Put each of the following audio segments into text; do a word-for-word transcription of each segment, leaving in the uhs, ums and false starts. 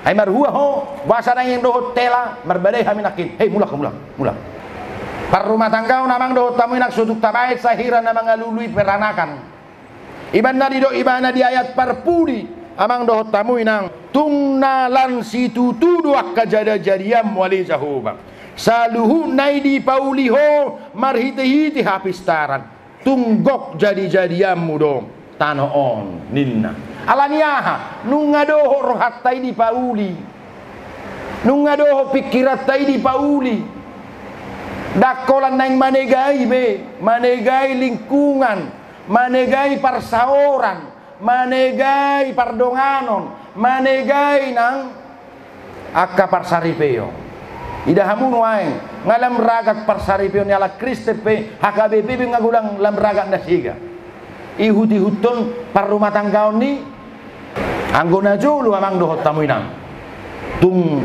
Ai marhua ho, boasa naeng dohot hela, marbadai hami nangkin. Hei, mulak, mulak, mulak. Parrumatanggaon amang dohot hamu inang, so tung tabaen sahira na mangalului peranakan. Ibana didok ibana di ayat parpudi, amang dohot hamu inang, tung na lan situtu do angka jadajadianmu ale Jahowa. Saluhutna i dipauli ho marhitehite hapistaran. Tung gok jadijadianmu do tano on, ninna. Alani aha? Nunga dohot rohanta i dipauli. Nunga dohot pingkiranta i dipauli. Ndang holan naeng manegai be, manegai lingkungan, manegai parsaoran, manegai pardonganon, manegai nang angka parsaripeon. Ida hamu nuaeng, nga lam ragat parsaripeon ni halak Kristen pe, H K B P pe nga godang lam ragat na sega. Ihutihuthon parrumatanggaon ni. Anggo na jolo amang dohot hamu inang, tung,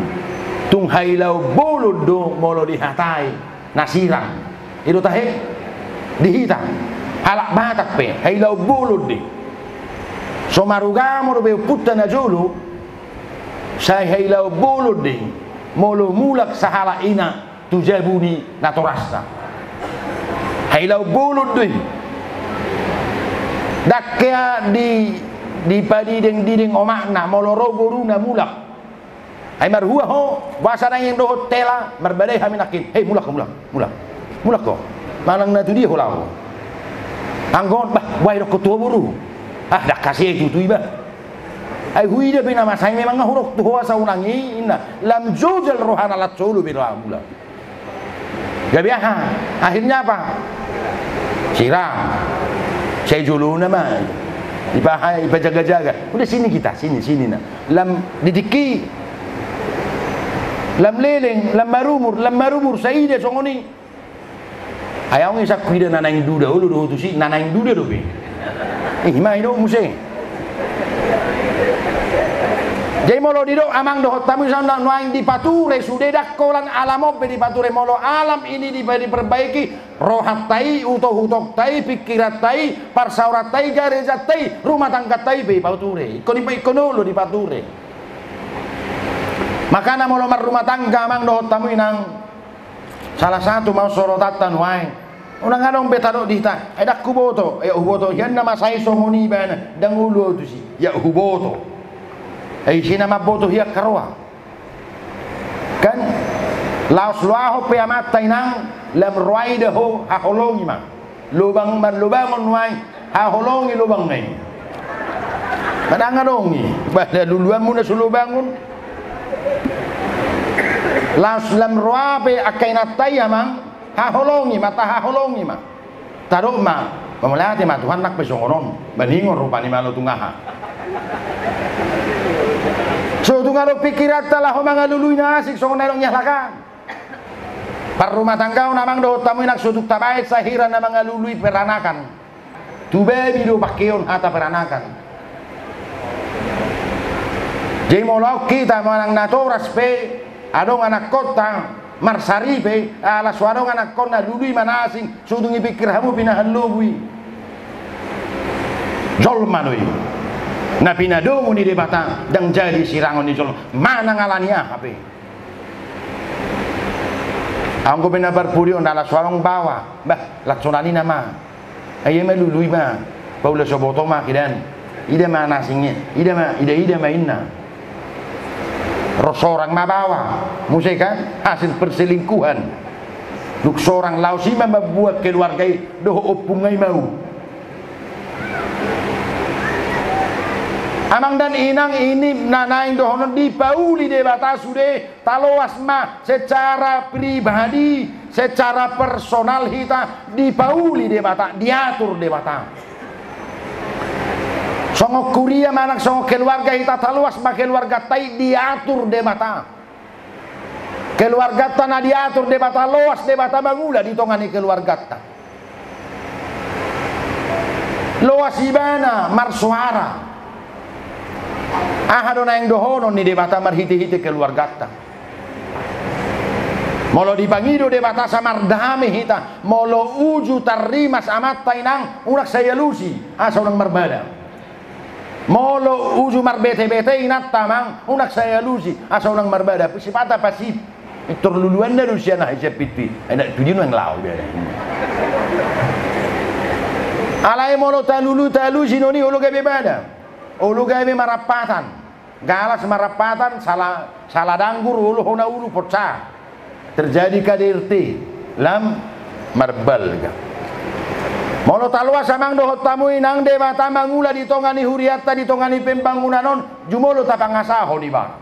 tung hailaon bolon do molo dihatai na sirang. I do tahe di hita halak Batak pe, hailaon bolon do i. So marugamo dope ompunta na jolo, sai hailaon bolon do i molo mulak sahalak ina tu jabu ni natorasna. Hailaon bolon do i. Ndang hea di, dipadidengdideng omakna molo ro boruna mulak. Ai marhua ho, boasa naeng dohot hela, marbadai hami nangkin. Hei, mulak ho, mulak, mulak. Mulak ho. Manang na tu dia ho laho? Anggo on, bah, boha didokkon tu ho boru? Ah, ndang hasea i tutu i bah. Ai huida pe na masa i memang nga hudok tu ho asa unang i, inna. Lam jojal rohana, lan so olo be rohana mulak. Gabe aha? Akhirnya apa? Sirang. Sai jolona ma. Ipa-, ipajagajaga. Udah sini kita, sini, sini na. Lam di tingki. Lam leleng, lam marumur, lam marumur, saida songon i. Ai ahu ngisangku ida na naeng duda, olo do ho tusi, na naeng duda dope. Ima i do muse. Jadi molo didok amang dohot hamu inang, nuaeng dipature sude, ndang holan alam on be dipature, molo alam ini dipa-, diperbaiki, rohanta i, utohutonta i, pingkiranta i, parsaoranta i, garejanta i, rumah tangganta i be dipature. Ingkon i pe, ingkon olo dipature. Makana molo marrumah tangga amang dohot hamu inang, salah satu ma on sorotanta nuaeng. Unang adong be tadok di hita, ai ndang huboto, ai huboto hian na masa i songon i ibana, ndang olo ahu tusi, ia huboto. Ai ise na mamboto hian angka roha. Kan? Laos loahon pe amanta inang, lam roa ida ho, haholongi ma. Lobang, marlobangon nuaeng, haholongi lobangna i. Manang adong i, bah, na luluanmu na so lobangon. Laos lam roa pe angka inanta i amang, haholongi ma, tahaholongi ma. Tadok ma, mauliate ma Tuhan nang pe songon on, maningon rupani malo tung aha. So tung adong pingkiranta laho mangalului na asing songon na didok ni halak an. Parrumatanggaon amang dohot hamu inang, so tung tabaen sahira na mangalului peranakan. Tu babi do pangkeon hata peranakan. Jadi molo adong hita manang natoras pe, adong anakkonta marsaripe, ala so adong anakkonna, lului ma na asing, so tung ipingkir hamu pinahan lobu i. Jolma do i. Na pinadomu ni Debata, ndang jadi sirangon ni jolma. Manang alani aha pe. Anggo pe na parpudi on, ala so adong baoa, bah, lan songon i nama. Ai ia ma lului ma, paula so boto ma keadaan. Ida ma na asing i, ida ma, ida-ida ma inna. Ro sorang ma baoa, muse kan, hasil perselingkuhan. Dung sorang laos i ma mambuat keluarga i, dohot ompungna i mau. Amang dan inang, ini na naeng dohonon, dipauli Debata sude. Taloas ma secara pribadi, secara personal hita dipauli Debata, diatur Debata. Songon huria manang songon keluarga hita, taloas ma keluarganta i diatur Debata. Keluarganta na diatur Debata, loas Debata mangula di tonga ni keluarganta. Loas ibana marsoara. Aha do naeng dohonon ni Debata marhite-hite keluarganta? Molo dipangido Debata asa mardame hita, molo uju tarrimas amanta inang, unang sai alusi, asa unang marbada. Molo uju marbete-bete inanta amang, unang sai alusi, asa unang marbada, sipata pasip. Pintor luluanna do sian aha, sian pintu i. Ai na tu dia nuaeng laho ibana. Alai molo talului talusi non i, olo gabe bada. Olo gabe marampatan. Galas marampatan, sala, sala danggur, olo hona ulu, ponsa. Terjadi K D R T, lam marbalga. Molo taloas amang dohot hamu i, nang Debata mangula di tonga ni hurianta, di tonga ni pembangunan on, jumolo tapangasahon ibana.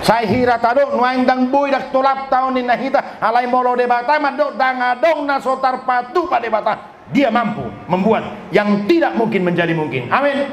Sai hira tadok, nuaeng ndang boi, ndang tolap taon ninna hita, alai molo Debata mandok ndang adong na so tarpatupa Debata, Dia mampu membuat yang tidak mungkin menjadi mungkin. Amin.